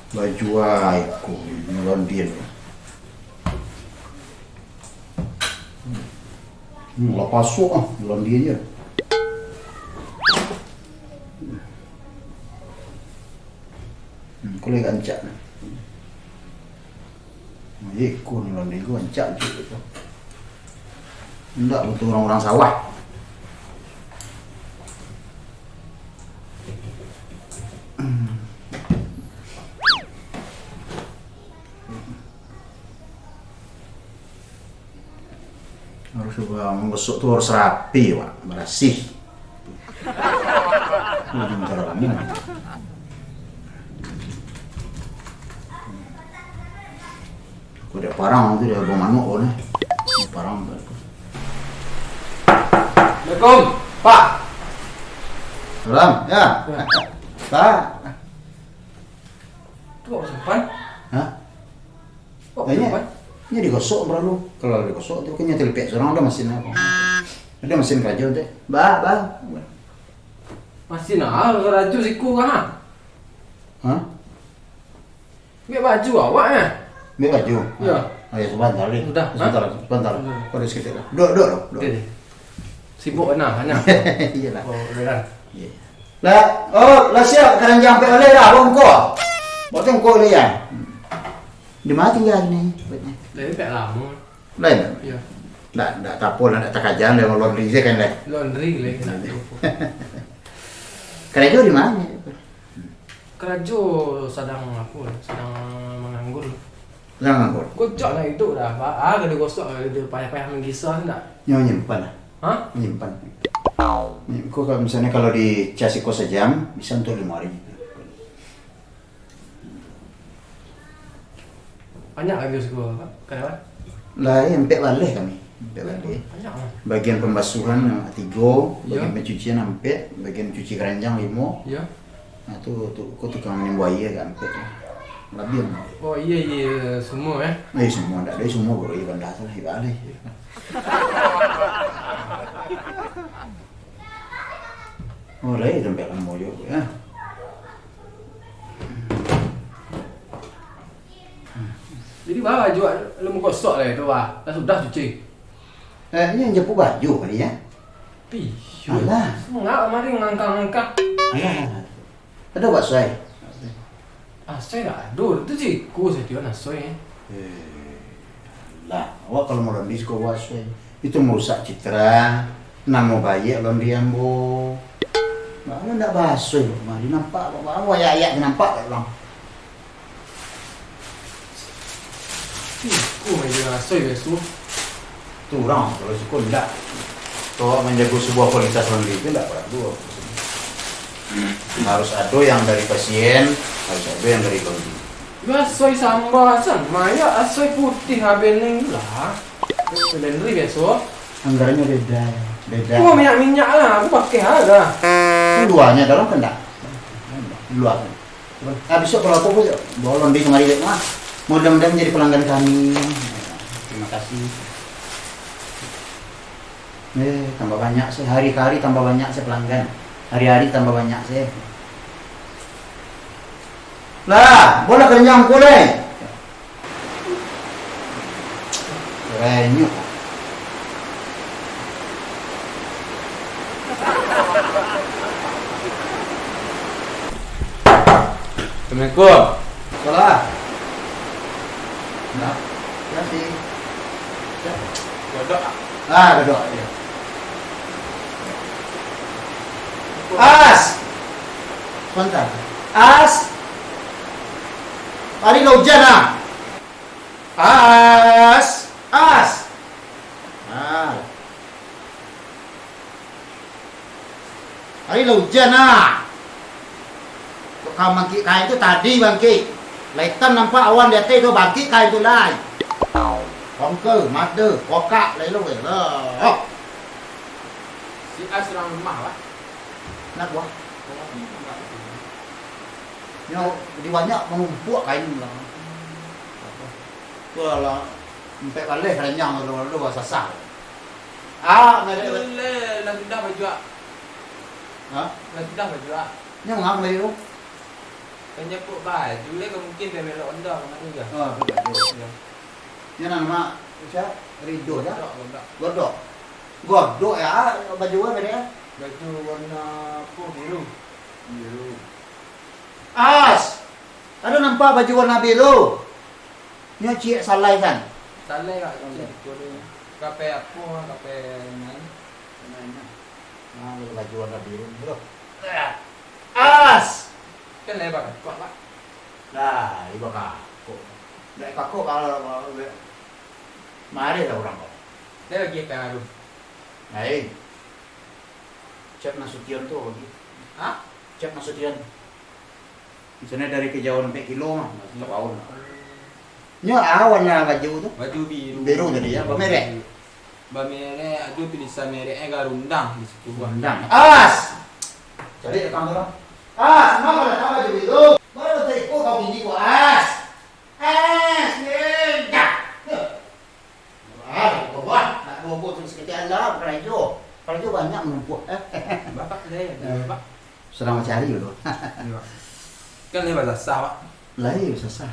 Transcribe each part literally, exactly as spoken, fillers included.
Baju ai ko, nyo londian. Hmm, lah pasuak ah, londian je. Hmm, ko lai rancak. Iko ni lah, iko rancak tu. Indak butuh urang-urang sawah. Harus juga manggosok tu harus rapi, Pak. Barasih. Ujung tarawih. Kok dia parang tu, dia bawa manuk kau ni. Parang tu. Assalamualaikum, Pak. Salam, ya. Ya. Pak. Tu kok simpan? Hah? Kok Tanya. Simpan? Ini digosok perlu. Kalau digosok tu kan nyo telipek surang, ado masin apo? Ado masin karajo tu. Ba, ba. Masin ah, karajo siko kah? Hah? Ambiak baju awak, eh? Ambiak baju? Yo. Ah, ya, sabanta, Li. Udah, sabanta, ha? Sabanta. Udah. Kau ada seketek lah. Duduak, duduak, duduak. Oke. Sibuk bana, bana. Iyolah. Oh, udah dah. Iya. Lah, oh, lah siap karanjang ampek baleh dah, bawa muko. Bawa tu muko dulu, ya. Di ma tingga kini? Dari pihak lamo. Lain tak? Iya. Ndak, ndak tapo lah, ndak takajan lah, laundry se kan lah. Laundry lah, ndak tapo. Karajo di ma? Karajo sadang apo lah, sadang manganggur. Sadang manganggur? Kocak lah iduik dah, Pak. Ah, kada gosok, kada payah-payah manggisah, ndak? Nyo nyimpan lah. Hah? Nyimpan. Ko kalau misalnyo kalau dicas iko sajam, bisa untuak limo hari. Banyak lagi siko, Pak? Karyawan? Lah, iyo, ampek baleh kami. Ampek baleh. Banyak lah. Bagian pambasuahan, ah, tigo, bagian Iyo. Pancucian ampek, bagian cuci karanjang limo. Iyo. Nah, tu, tu, ko tukang manimbo aia agak ampek lah. Labiah lah. Oh, iyo, iyo, sumua, eh? Eh, sumua, ndak ado sumua, baru iyo banda tu lah, iyo baleh. Oh, lah, iyo, ampek lamo juo, ya. Jadi, bah, baju alun bagosok lai tu, bah. Lah sudah cuci. Eh, ini yang japuik baju tadi, ya? Iyo. Alah. Sungak kamari ngangkang-ngangkang. Alah, alah, alah. Ado buek asoi? Asoi ndak ado. Tu siko sajo asoi. Eh, alah. Awak kalau mau laundry siko buek asoi. Itu marusak citra, namo baiak laundry ambo. Baa ndak baasoi kamari, nampak, baa, baa, ayak-ayak nampak tak urang? Iko meja asoi biaso. Tu urang, kalau siko ndak. Kalau manjago sabuah kualitas laundry tu ndak paralu. Harus ado yang dari pasien, harus ado yang dari laundry. Yo asoi samba sama, yo asoi putih abih ning lah. Laundry biaso. Anggarannyo beda, beda. Cuma minyak-minyak lah, aku pakai aja. Luarnyo dalam kan ndak? Luar. Ah, besok kalau aku pun bawa laundry kemari dek mah. Mudah-mudahan menjadi pelanggan kami. Terima kasih. Eh, tambah banyak sih, hari ke hari tambah banyak sih pelanggan. Hari-hari tambah banyak sih. Lah, bola kenyang pulai. Renyuh. Assalamualaikum. Salam. Nah, terima kasih. Siap. Duduk. Ah, duduk, ya. As! Sebentar. As! Ari lah ujan, ah. As! As! Ah. Ari lah ujan, ah. Kok ka mangkik kain tu tadi bangkik. Lah itam nampak awan di ateh tu, bangkik kain tu lai. Kongke, made, kokak, lai lo, lai lo. Si As urang rumah, Pak? Nak buah. Nyo, di banyak manumpuak kain lah. Tu lah, ampek baleh ranjang tu, tu basasah. Ah, ngadek. Lah, lah sudah bajuak. Ha? Lah sudah bajuak. Nyo ngam tadi tu? Panjapuik baju lai ka mungkin, pai melok Honda ka mari ka. Ah, tu baju. Yo. Nyo nan ma, sia? Ridho, sia? Godok, godok. Godok. Godok, yo, baju apo dia? Baju warna apo? Biru. Biru. As! Ado nampak baju warna biru? Nyo ciek salai kan? Salai, Kak. Salai. Ciek tu. Ka pai apo, ka pai main? Main, nah. Nah, ni baju warna biru ni, bro. As! Kan lai bakakok, Pak. Lah, ibo kakok. Ndak kakok kalau, kalau, mari lah urang kau. Lai bagi P R tu. Lain. Cap Nasution tu bagi. Hah? Cap Nasution. Misalnyo dari kejauhan ampek kilo mah, masih tahu lah. Nyo, ah, warna baju tu? Baju biru. Biru tadi, yo. Bamerek? Bamerek, ado tulisan mereknyo Garundang di situ, Bang. Garundang. As! Cari rekam tu, Bang. As, kenapa datang baju biru? Baru terikut kau gigi ku, As. As, eh, dah. Wah, wah, wah. Nak bobo tu sakali lah, karajo. Karajo banyak manumpuak. Bapak saya, Bapak. Sadang mancari dulu. Iyo, Pak. Kan lai basasah, Pak. Lai basasah.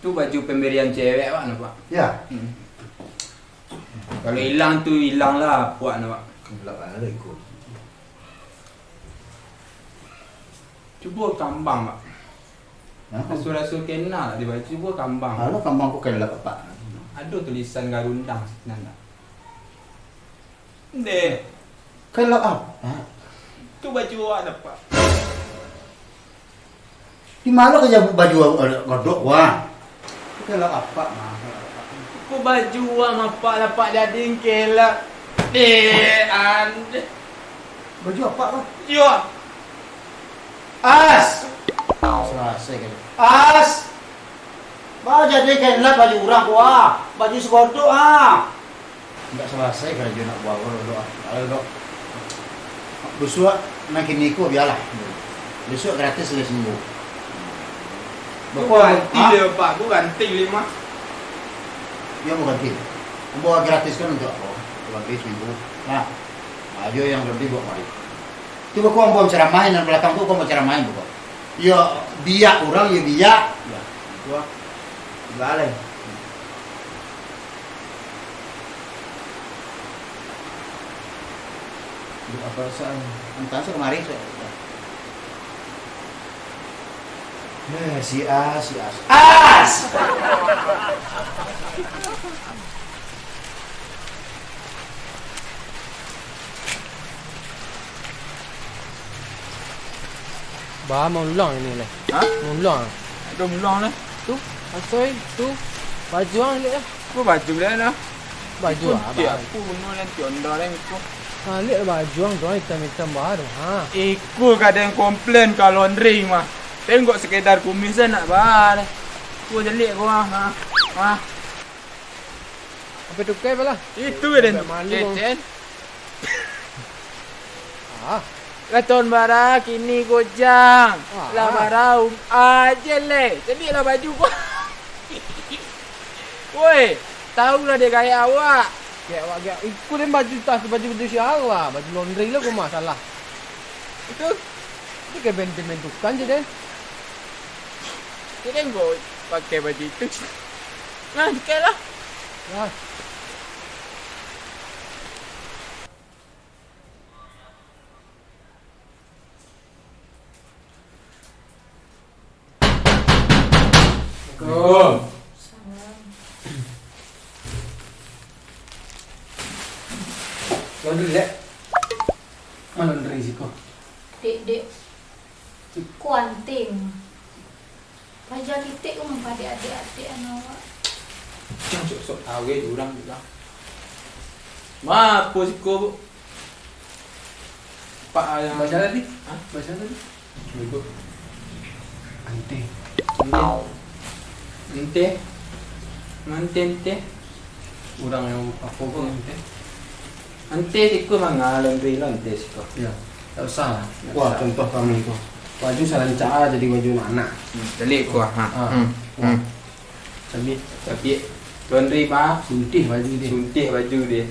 Tu baju pambarian cewek, Pak, no, Pak? Yo. Hmm. Kalau ilang tu, ilang lah, puak, no, Pak. Gelap lah, iko. Cubo kambang, Pak. Hah? Rasul-rasul kena lah di baju, cubo kambang. Kalau kambang ko kelak, Pak. Ado tulisan Garundang sinan, Pak. Ndeh. Kelak apo? Tu baju awak dah, Pak. Di ma ka jabu baju awak, eh, godok, wah? Kelak apo, mah? Ko baju awak, mah, Pak, lah, Pak, jadi kelak. Ndeh, andeh. Baju apo, Pak? Yo. As! Salasai kali. As! Bah, jadi kelak baju urang ko, ah. Baju sagodok, ah. Indak salasai karajo nak buek ko, dodok, ah. Alah, dodok. Busuak nan kini ko bialah. Busuak gratis lah saminggu. Ko ganti deh, Pak. Ko ganti lima. Yo, ambo ganti. Ambo gratis kan untuak ambo. Ambo ganti saminggu. Nah. Nah, yo nan ganti buek mari. Tu beko ambo ceramah, nan balakang tu ambo ceramah beko. Yo, biak urang, yo biak. Yo, tu lah. Baleh. Duh, apo sa-, antah sa kamari, sa-, eh, si A, si A, si As! Bah, maulang ini leh. Hah? Maulang. Aduh, maulang leh. Tu, asoi, tu. Baju ang liek lah. Ko baju lai lah. Baju ah, bah. Aku bunuh nan tiondo lai ko. Ha, liek lah baju ang tu, itam-itam bah tu. Ha. Iko kadang komplain ka laundry mah. Tengok sekedar kumis se nak bah. Ko jeliak ko ah, ha. Ha. Apo tukai apo lah? Itu je den. Malu. Kecen. Ah. Lah tahun bara kini ko, Jang. Ah. Lah bara um aje leh. Jadi lah baju ko. Woi, tahu lah dia gaya awak. Gaya awak, gaya. Iko den baju tas, baju, baju siapa? Baju laundry lah ko masalah. Itu. Itu kayak bentuk-bentukan je den. Jadi den ko pakai baju itu. Nah, pakai lah. Nah. Assalamualaikum. Salam. Laundry, Lek. Ma laundry siko? Dek, dek. Siko anting. Paja kitek ko mampadik adik-adik an awak. Jan sok-sok tahu jo urang tu lah. Ma, apo siko, Bu? Pak, yang baca tadi? Hah? Baca tadi? Ibu. Ante. Ante. Ante. Ante, ante. Urang yang apo ko ante? Ante siko manga laundry lo ante siko. Yo, tak usah lah. Wah, contoh kami ko. Baju salancak jadi baju anak. Hmm, caliak ko, ha. Ah. Hmm. Hmm. Cabiak. Cabiak. Laundry, bah. Suntih baju dia. Suntih baju dia.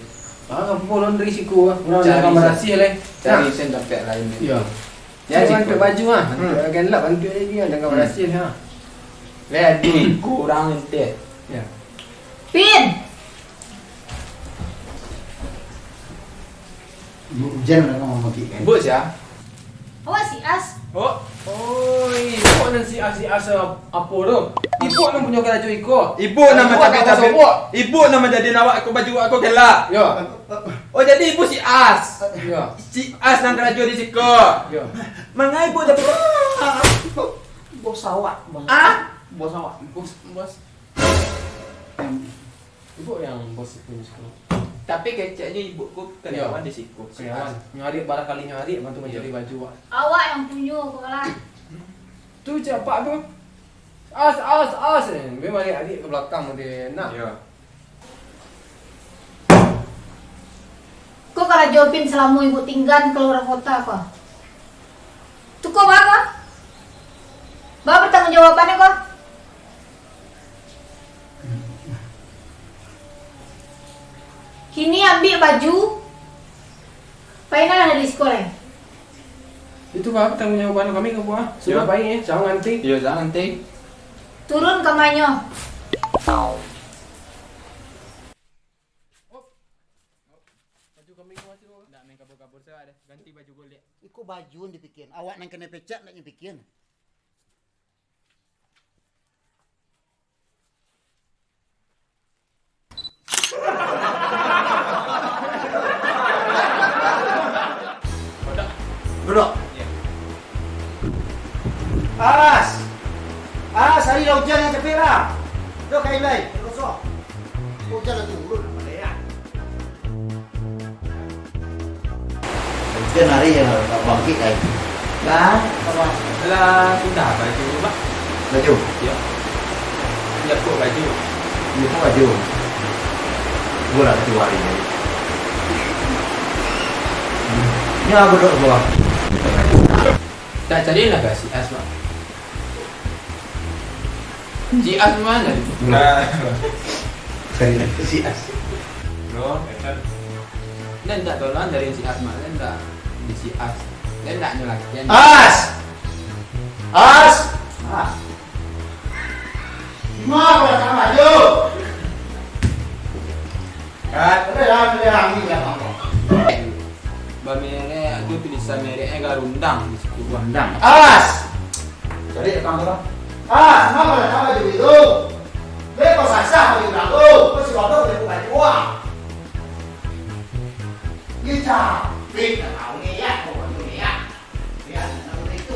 Ah, apo laundry siko, ah? Urang cari yang barasiah, leh. Cari sen tampek lain. Yo. Ya, bantuak baju ah. Bantuak kan lah, bantuak lagi ah, jangan berhasil ha. Leh, aduh, kurang entek. Ya. Pin! Hujan lah kamu mati kan? Bos ya? Awak si As. Oh, oi, ibuk nan si As, si As apo tu? Ibuk nan punyo karajo iko. Ibuk nan mancabi-cabi. Ibuk nan manjadian awak ko baju awak ko gelak. Yo. Oh, jadi ibuk si As. Yo. Si As nan karajo di siko. Yo. Mangai ibuk tapi bos awak, bos. Ah? Bos awak. Bos, bos. Ibuk yang bos itu di siko. Tapi keceknyo ibuk ko karyawan di siko. Karyawan. Nyari barang kali nyari, bantu mancari baju, Wak. Awak yang punyo ko lah. Tu cak apak tu. As, as, as. Eh, dia balik adik ke belakang dia. Nah. Yo. Ko karajo Pin salamo ibuk tingga di kaluar kota ko? Tu ko ba ko? Ba pertanggungjawabannyo ko? Kini ambiak baju, payilah dari siko lai. Itu ba pertanggungjawabannyo kami ko, Buah. Sudah pai, eh, jangan nanti. Iyo, jangan nanti. Turun ka manyo. Baju kami ko masih, Buah. Ndak main kabur-kabur sajo deh. Ganti baju golek. Iko baju nan dipikian. Awak nan kanai pecat ndak nyo pikian. Duduak. As! As, ari lah ujan, nan capek lah. Duduak, kain lai. Kosong. Ujan lah turun. Ujan hari yang nak bangkit lai. Lah, apa? Lah, sudah baju, Pak. Baju? Ya. Ya, kok baju? Ya, kok baju? Gua lah ketua hari ni. Ya, aku duduk gua. Tak cari lah kasih Asma. Si As ma nan? Nah. Si As. Bro, Etan. Nan tak tolong dari si As ma, nan tak di si As. Nan tak nyo lagi, kan? As! As! Ah. Ma, kau datang aja. Kat. Ada yang, ada yang, ini siapa kau? Bamerek, tu tulisan mereknyo Garundang di situ. Garundang. As! Cari rekam tu lah. Ah, kenapa ada sama baju itu? Beko sasah baju urang tu. Kau si Rodo beli bukan uang. Ni capek dah tahu ni ya, pokoknya ni ya. Ya, nak beli itu.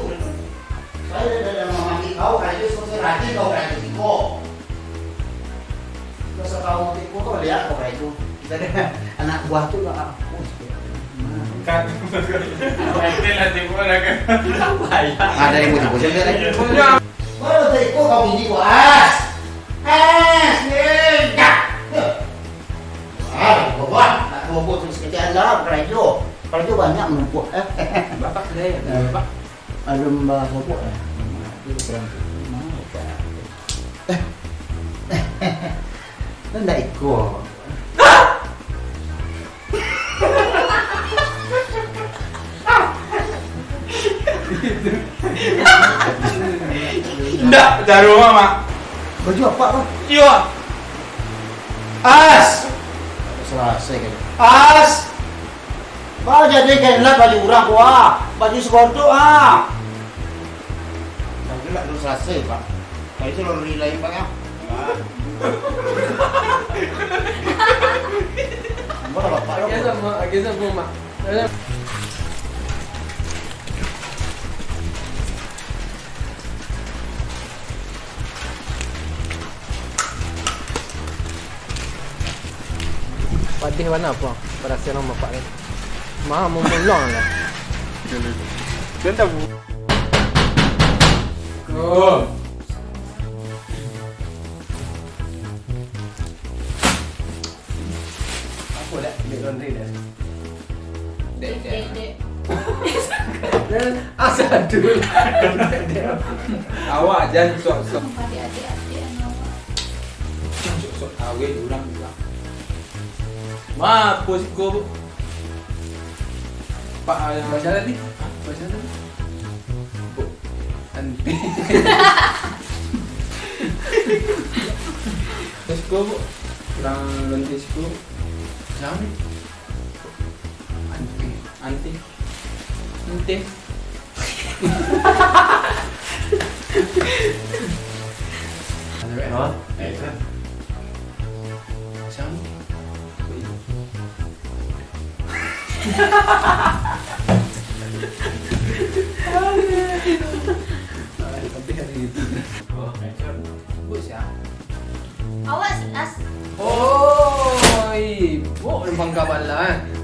Saya dah, dah, dah mamati kau, kalau itu selesai rajin kau, rajin kau. Rasa tahu tipu kau lihat kau kayak itu. Kita ada anak buah tu lah. Oh, kan. Ada yang mau tipu, saya lihat. Baru tipu kau ini, As. As, ni. Ah, buah. Nak buah tu sekejap lah, kerajo. Kerajo banyak menumpuk. Bapak sudah ya, Bapak? Alun basobok lah. Itu kurang. Mana, Bapak? Eh. Ndak iko. Ndak, jarum, Mak. Baju apa, Bang? Iyo. As. Selesai kan. As. Bah, jadi kain lah baju urang ko, ah. Baju sekotok, ah. Baju lah belum selesai, Pak. Tadi tu laundry lain, Pak, ya. Ambo lah, Pak, Agak sama, agak sama, Mak. Padeh bana, Puang, parasaian bapak ni. Ma, mamulong lah. Jan tabu. Assalamualaikum. Apo dak, dek laundry dak? Dek, dek, dek. Dek. Asa dulu. Awak jan sok-sok. Adik, adik, adik, anu awak. Jan sok-sok kawin urang bilang. Ma, apo siko, Bu? Pak, ah, baca tadi? Hah? Baca tadi? Anti. Siko, Bu. Kurang ganti siko. Siapa ni? Anti. Anti. Anti. Hah? Eh, kan. Siapa? Tapi hari itu. Oh, action. Bu siapa? Awak si As. Oh, ibu numpang kawan lah, eh.